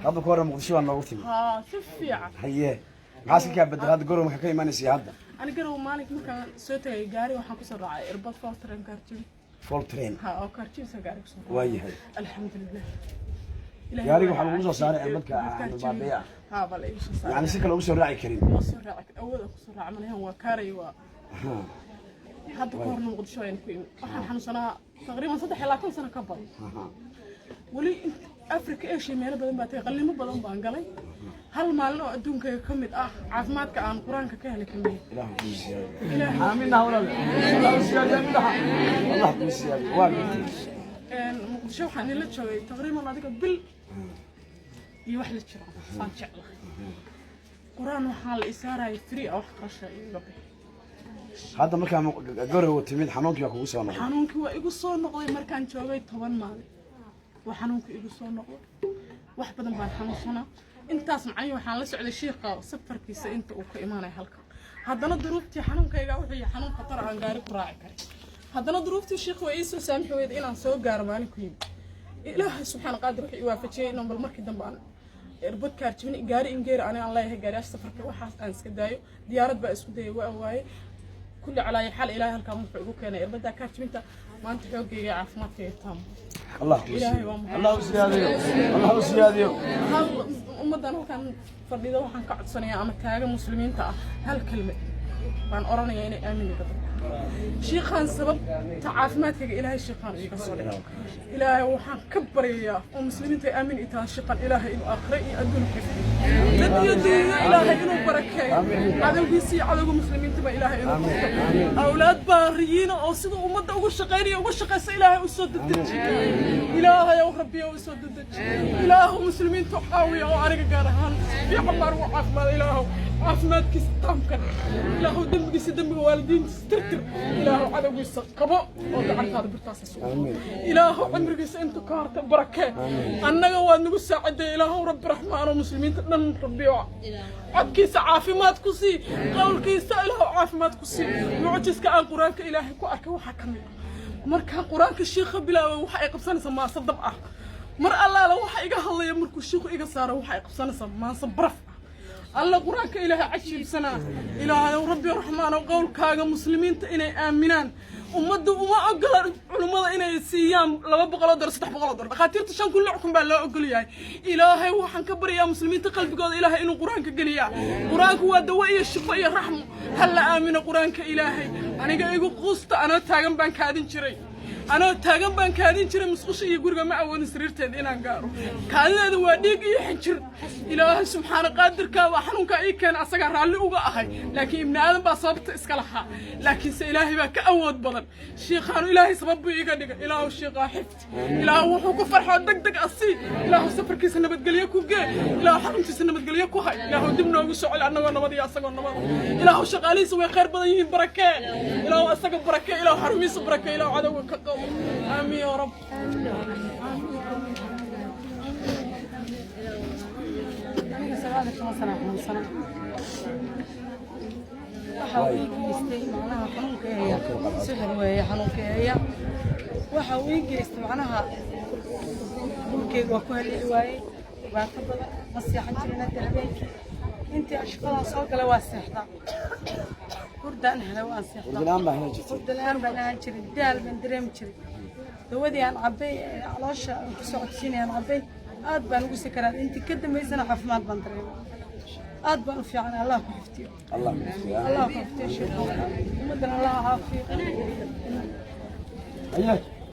Hadda ka hore Muqdisho baa noogu timi. Haa, si fiican. Haye, maxaa iska kaa bedel hadda? Garow maxaa ka imanaysa hadda? Ani Garow maalinka markaan soo tagay gaari waxaan kusoo raacay irbad four train kaarjin. Four train. Ha, oo kaarjinsa gaari kusoo raacay. Waayahay. Alxamdulilah. Gaariga waxaa lagu soo saaray irbadka baabiya. Haa, baa la igu soo saaray. Yani si kale ugu soo raaci karin. Ma soo raaci, awood aan kusoo raaca malahan, waa kaaray, waa hadda ka horna Muqdisho ayaan ku imid. Waxaan xanuunsanaa taqriiban 23 sano ka badan. Weli Africa, Asia, meelo badan baa tagay, qallimo badan baan galay. Hal maalin oo adduunkayga ka mid ah caafimaadka aan Qur-aanka ka helay kamid. Ilaahu kuu siyaadiyo. Aamin walaal. Allah kuu siyaadiyo, aamin. Allah kuu siyaadiyo. Waa gartay. Muqdisho waxaan ila joogay taqriiban adiga bil iyo wax la jiro, saan jeclahay. Qur-aan waxaa la isaaraya free ah, wax qarasha iga bixi. Hadda markaa Garow timid, xanuunkii waa kugu soo noqday? Xanuunkii waa igu soo noqday markaan joogay 10 maalin. Waa xanuunkii igu soo noqday. Wax badan baan xanuunsanaa intaas. Macnihi waxaan la socday shiiqa safarkiisa inta uu ka imaanaya halkan. Haddana duruuftii xanuunkayga wuxuu yahay xanuun khatar aan gaari ku raaci karin. Haddana duruuftii shiikhu waa iisoo saamixi weyda inaan soo gaaro maalin ku yimid. Ilaahay subxaana qaadir wuxuu i waafajiyey inaan bal markii dambe aan irbad kaarjibin, gaari ingeeri ani aan leeyahay, gaariyaasha safarka waxaas aan iska daayo. Diyaarad baa isku dayay, waa waaye. Kulli calaayi xaal, Ilaahay halkaan wuxuu igu keenay irbaddaa kaarjibinta. Maanta xooggayga, caafimaadkayga taam. Allah kuu Ilaahay siyaadiyo. waa mahad. Allah kuu siyaadiyo. Allah kuu siyaadiyo. Hal ummaddan halkaan fadhida waxaan ka codsanayaa ama taaga muslimiinta ah, hal kelmad baan oranayaa inay aamin iga dadka shiikhaan. Sababta caafimaadkayga Ilaahay shiikhaan iiga soo dhigay. Ilaahay waxaan ka baryayaa oo muslimiinta ay aamin i tahay shiiqan Ilaahay inuu aakhire iyo adduun xifdiyo, dad iyo duunyo Ilaahay inuu barakeeyo, cadowgiisa iyo cadowga muslimiintaba Ilaahay inuu qabto, awlaad baariyiina oo sida ummadda ugu shaqaynaya ugu shaqaysa Ilaahay u soo dedejiyo. Ilaahay ow Rabbiyo u soo dedejiyo. Ilaahu muslimiinta caawiya oo aniga gaar ahaan fiican baan ugu caafimaada. Ilaahu caafimaadkiisa taamkan, Ilaahu dembigiisa, dembiga waalidiintiisa tirtir. Ilaahu cadowgiisa qabo oo gacantaada birtaasa sugo. Ilaahu cimrigiisa inta ka harta barakee. Annaga waad nagu saaciday. Ilaahu Rabbi Raxmaan oo muslimiinta dhan Rabbiyo codkiisa caafimaad ku sii, qowlkiisa Ilaahu caafimaad ku sii. Mucjiska aan Qur-aanka Ilaahay ku arkay waxaa ka mid ah markaan Qur-aanka shiikha bilaabay, waxa ay qabsanaysaa maase dab ah. Mar allaala waxa iga hadlaya markuu shiikhu iga saaro, waxa ay qabsanaysaa maase baraf ah. Alla Qur-aanka Ilaahay cajiibsanaa. Ilaahay Rabbi Raxmaan oo qowlkaaga muslimiinta inay aaminaan. Ummadda uma ogola culummada inay siiyaan 200 dolar, 300 dolar. Dhakhaatiirta 5000, 6000 baa loo ogol yahay. Ilaahay waxaan ka baryaa muslimiinta qalbigooda Ilaahay inuu Qur-aanka geliyaa. Qur-aanku waa dawo iyo shifo iyo raxmo. Ha la aamino Qur-aanka Ilaahay. Aniga igu quusta. Anoo taagan baan kaadin jiray, anoo taagan baan kaadin jiray. Musqusha iyo guriga ma awoodin sariirteeda inaan gaaro. Kaadideeda waa dhiig iyo xinjir. Ilaahay subxaana qaadirkaa waa xanuunkaa ii keena, asagaa raalli uga ahay, laakiin ibni aadan baa sababta iska lahaa, laakiinse Ilaahay baa ka awood badan. Shiikhaanu Ilaahay sabab buu iiga dhigay. Ilaahu shiiqaa xifdi. Ilaahu wuxuu ku farxoo deg deg asii. Ilaahu safarkiisa nabadgelyo ku gee. Ilaahu xaruntiisa nabadgelyo ku hay. Ilaahu dib noogu soo celi annagoo nabad iyo asagoo nabad. Ilaahu shaqaalihiisa way khayr badan yihiin, barakee. Ilaahu asaga barakee. Ilaahu xarumihiisa barakee. Ilaahu cadowga ka qabo. Aamiin yaa Rab. Aniga 19 sana xanuunsana. Waxa uu ii geystay macnaha xanuunkeeya sixir weeye. Xanuunkeeya waxa uu ii geystay macnaha dhulkeyga waa ku haleeli waayey, dhibaato badan. Ma seexan jirin hadda habeenkii. Intii aan shaqadan soo galay waa seexdaa, hurdaan helay, waan seexdaa. Hurdo la'aan baa heli jirtay. Hurdo la'aan baan ahaan jiray, daal baan dareemi jiray. Dawadii aan cabbay ee caloosha aan ku socodsiinay aan cabbay, aad baan ugu sakaraad. Intii ka dambaysana caafimaad baan dareemay, aad baan u fiican. Allah ku xifdiyo. Allah ku xifdiyo. Allah ku xifdiyo sheekh. Ummaddan Allah caafiyo. Haye.